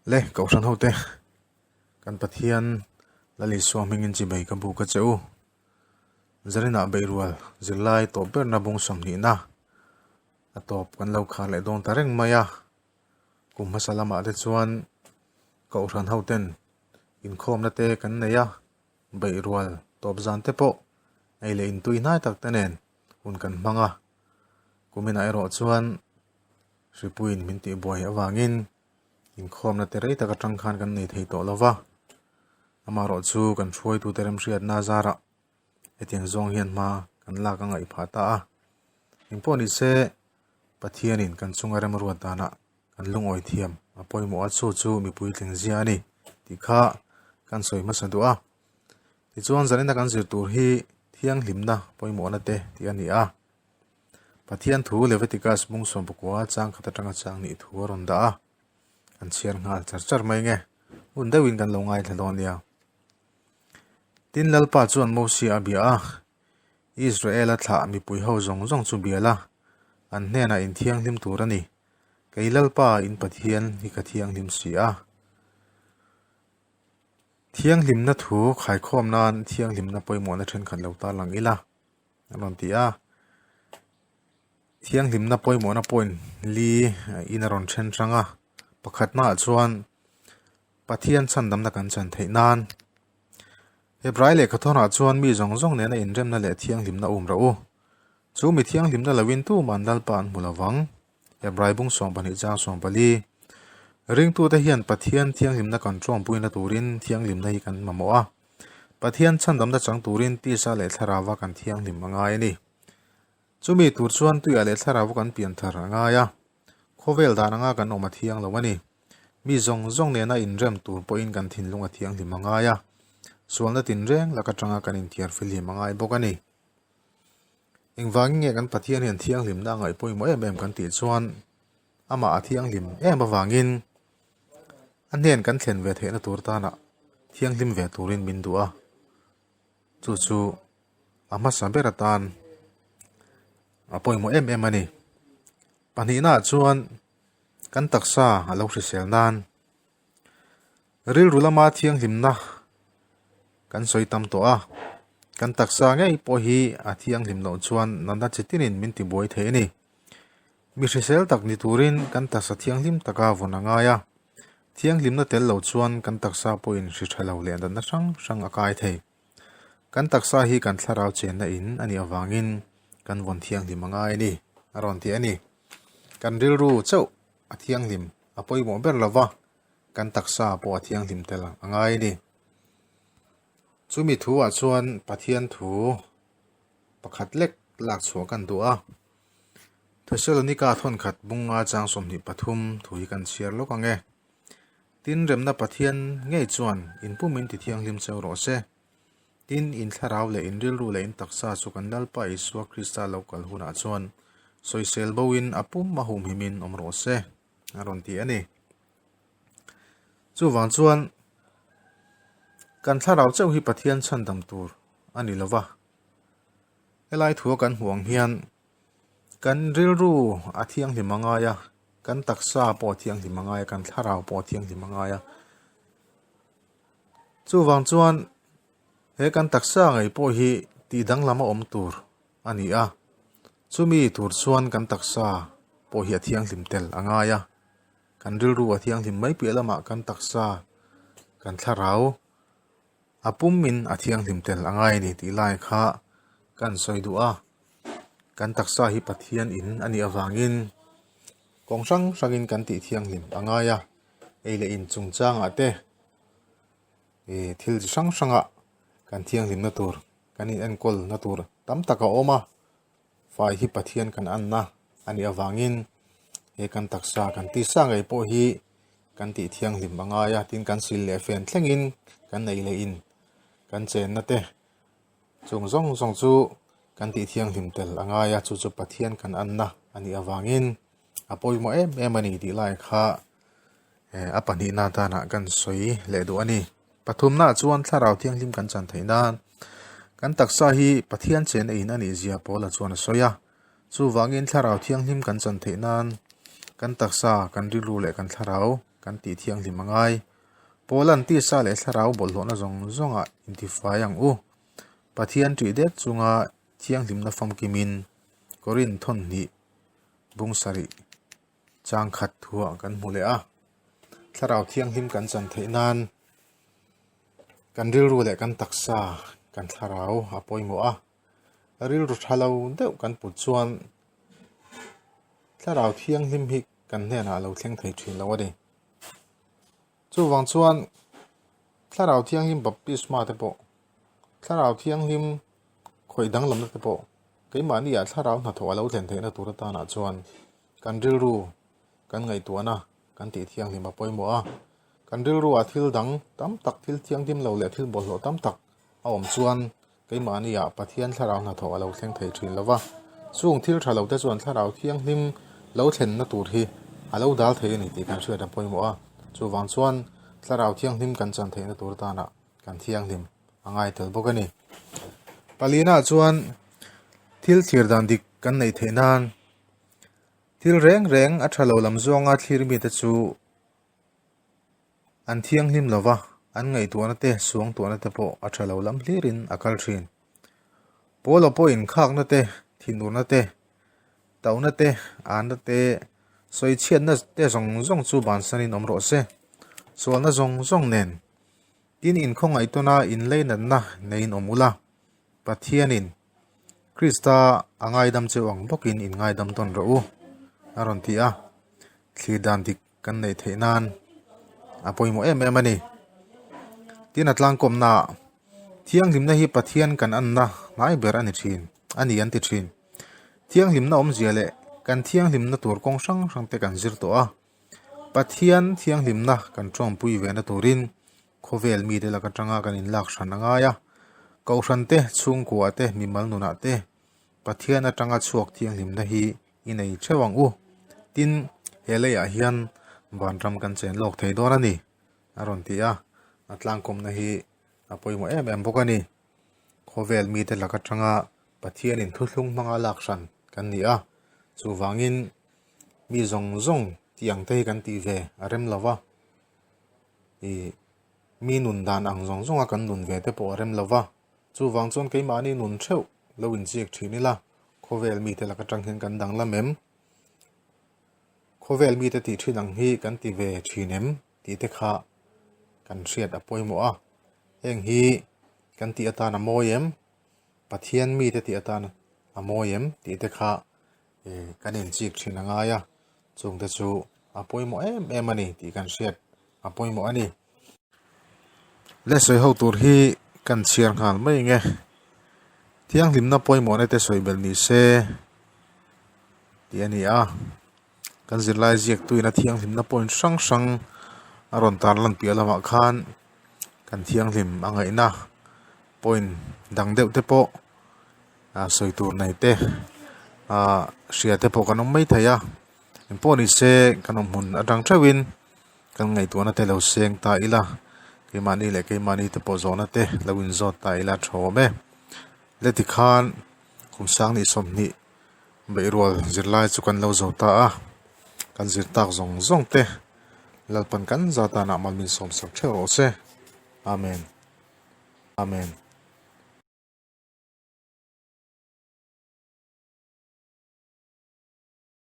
Le Kohhran hote, kan Pathian Lal Isua hmingin chibei ka buk a che u. Zarinah beihrual zirlai tawp berna bung sawmhnihna a tawp kan lo khar leh dawn ta reng mai a. Kum hmasa lamah te chuan Kohhran hoten inkhawmna te kan nei a, beihrual tawp zan te pawh ei leh intui hnai tak te nen hun kan hmang a. Kuminah erawh chuan Hripuiin min tihbuai avangin inkhawmna te rei tak atang khan kan nei thei tawh lo va, amaherawh chu kan hruaitute remhriatna zarah hetiang zawng hian hma kan lak a ngaih phah ta a. Engpawh ni se Pathianin kan chunga remruat danah kan lungawi thiam a pawimawh a, chu chu mipui tling zia a ni tih kha kan sawi hmasa duh a. Tichuan zanina kan zir tur hi thianghlimna pawimawhna te tih a ni a. Pathian thu Leviticus bung sawmpakua chang khat atanga chang nih thu a rawn dah a, kan chhiar nghal char char mai nge, hun deuhin kan lo ngaithla dawn nia. Tin Lalpa chuan Mosia a bia a, Israela thlah mipui ho zawng zawng chu bia la, an hnenah in thianghlim tur a ni, kei Lalpa in Pathian hi ka thianghlim si a. Thianghlimna thu khaikhawm nan thianghlimna pawimawhna thenkhat lo tarlang ila. A rawn ti a, thianghlimna pawimawhna point li in a rawn then hrang a, pakhatnaah chuan Pathian chhandamna kan chan theih nan Hebrai lehkha thawnah chuan mi zawng zawng nena inremna leh thianghlimna um rawh u, chu mi thianghlimna loin tuman Lalpa an hmu lo vang, Hebrai bung 12 chang 14. Ringtute hian Pathian thianghlimna kan tawmpuina turin thianghlimna hi kan mamawh a. Pathian chhandamna chang turin tisa leh thlarauva kan thianghlim a ngai a ni. Chumi tur chuan tuiah leh thlarauva kan pian thar a ngai a, khawvel dan anga kan awm a thiang lo a ni. Mi zawng zawng nena inrem tur pawhin kan thinlung a thianghlim a ngai a, sualna tinreng lak atanga kan inthiar fihlim a ngai bawk a ni. Engvangin nge kan Pathian hian thianghlimna a ngaih pawimawh em em kan tih chuan amah a thianghlim em avangin A hnen kan thlen ve theihna tur tana thianghlim ve turin min duh a, chu chu a hmasa ber atan a pawimawh em em a ni. Pahnihnaah chuan kan taksa a lo hrisel nan rilru lama thianghlimna kan sawi tam tawh a, kan taksa ngei pawh hi a thianghlim loh chuan natna chi tinin min tibuai thei a ni. Mi hrisel tak ni turin kan taksa thianghlim taka vawn a ngai a, thianghlimna tel lo chuan kan taksa pawhin hri tha lo leh natna hrang hrang a kai thei. Kan taksa hi kan thlarau chenna in a nih avangin kan vawn thianghlim a ngai a ni, a rawn ti a ni. Kan rilru chauh a thianghlim a pawimawh ber lo va, kan taksa pawh a thianghlim tel a ngai a ni. Chumi thuah chuan Pathian thu pakhat lek lak chhuah kan duh a. Thesalonika thawnkhat bunga chang 23 thu hi kan chhiar lawk ang e. Tin, remna Pathian ngei chuan in pumin ti thianghlim cheu rawh se. Tin, in thlarau leh in rilru leh in taksa chu kan Lalpa Isua Krista lo kal hunah chuan sawisel boin a pum a humhimin awm rawh se, a rawn ti a ni. Chuvang chuan kan thlarau chauh hi Pathian chhandam tur a ni lo va. Helai thua kan hmuh ang hian kan rilru a thianghlim a ngai a, kan taksa pawh a thianghlim a ngai a, kan thlarau pawh a thianghlim a ngai a. Chuvang chuan he kan taksa ngei pawh hi tih danglam a awm tur a ni a, chumi tur chuan kan taksa pawh hi a thianghlim tel a ngai a, kan rilru a thianghlim mai piah lamah kan taksa, kan thlarau A pum in a thianghlim tel a ngai a ni tih lai kha kan sawi duh a, kan taksa hi Pathian in a nih avangin kawng hrang hrangin kan tih thianghlim a ngai a, ei leh in chungchangah te ih thil chi hrang hrangah kan thianghlimna tur kan in enkawl na tur tam tak a awm a, fai hi Pathian kan anna a nih avangin he kan taksa kan tisa ngei pawh hi kan tih thianghlim a ngai a, tin kan sil leh fen thlengin kan ei leh in kan chenna te chung zawng zawng chu kan tih thianghlim tel a ngai a, chu chu Pathian kan anna a nih avangin a pawimawh em em a ni tih lai kha eh a pahnihna atana kan sawi leh duh a ni. Pathumnaah chuan thlarau thianghlim kan chan theih nan kan taksa hi Pathian chenna in a nih zia Paula chuan a sawi a, chuvangin thlarau thianghlim kan chan theih nan kan taksa, kan rilru leh kan thlarau. kan tih thianghlim a ngai. Paula'n tisa leh thlarau bawlhhlawhna zawng zawngah intifai ang u. Pathian ṭih dek chunga thianghlimna famkimin Korin thawnhnih bung sarih chang khat thuah kan hmu leh a. Thlarau thianghlim kan chan theih nan kan rilru leh kan taksa kan thlarau a pawimawh a. Rilru tha lo deuh kan put chuan thlarau thianghlim hi kan hnenah a lo thleng thei thin lo a ni. Chuvang chuan thlarau thianghlim baptisma te pawh thlarau thianghlim khawih danglamna te pawh keimahni ah thlarau hnathawh a lo thlen theihna tur atanah chuan kan rilru kan ngaihtuahna kan tih thianghlim a pawimawh a. Kan rilru ah thil dang tam tak thil thianghlim lo leh thil bawlhhlawh tam tak a awm chuan Keimahni ah Pathian thlarau hnathawh a lo thleng thei thin lo va, chung thil tha lo te chuan thlarau thianghlim lo thlenna tur hi a lo dal thei a ni tih kan hriat a pawimawh a, chuvang chuan thlarau thianghlim kan chan theihna tur tanah kan thianghlim a ngai tel bawk a ni. Palina chuan thil thlir dan dik kan neih theih nan thil reng reng a tha lo lam zawnga thlir mite chu An thianghlim lo va, an ngaihtuahna te, suangtuahna te pawh a tha lo lam hlirin a kal thin. Paula pawhin khakna te, thinurna te, tauhna te, anna te, sawichhiatna te zawng zawng chu bansanin awm rawh se. Sualna zawng zawng nen tin inkhawngaih tawna inleinatna neiin awm ula, Pathianin Krista a ngaidam cheu ang bawkin in ngaidam tawn rawh u, a rawn ti a. Thlir dan dik kan neih theih nan a pawimawh em em a ni. Tin a tlangkawmna ah thianghlimna hi Pathian kan anna hnai ber a ni thin a ni an ti thin. Thianghlimna awmzia leh kan thianghlimna tur kawng hrang hrang te kan zir tawh a. Pathian thianghlimna kan tawngpui ve na turin khawvel mite lak atanga kan inlak hran a ngai a. Kohhran te, chhungkua te, mimal nunah te Pathian atanga chhuak thianghlimna hi i nei theuh ang u. Tin, he leiah hian vanram kan chen lawk thei dawn a ni, a rawn ti a. A tlangkawmna hi a pawimawh em em bawk a ni. Khawvel mite lak atanga Pathianin thuthlung hmanga lak hran kan ni a, chuvangin mi zawng zawng tih ang te hi kan tih ve a rem lo va. Ih, mi nun dan ang zawng zawnga kan nun ve te pawh a rem lo va. Chuvang chuan keimahni nun theuh lo inziak thin ila, khawvel mite lak atang hian kan danglam em? Khawvel mite tih thin ang hi kan ti ve thin em? tih te kha kan hriat a pawimawh a. Heng hi kan tih atan a mawi em? Pathian mite tih atan a mawi em? tih te kha kan inchik thin a ngai a. Chungte chu a pawimawh em em a ni tih kan hriat a pawimawh a ni. Le sawi ho tur hi kan chhiar nghal mai nge. Thianghlimna pawimawhna te sawi belh ni se tih a ni a. Kan zirlai ziaktuin a thianghlimna point hrang hrang a rawn tarlan piah lamah khan kan thianghlim a ngaihna point dang deuh te pawh ah sawi tur nei te ah hria te pawh kan awm mai thei a. Engpawh ni se kan awm hmun atang theuhin. Kan ngaihtuahna te lo seng ta ila, keimahni leh keimahni te pawh zawhna te lo inzawt ta ila tha awm e. Le tikhan kum sang 20 beihrual zirlai chu kan lo zo ta a, kan zir tak zawng zawng te Lalpan kan za tanah mal min sawmsak theuh rawh se. Amen. Amen.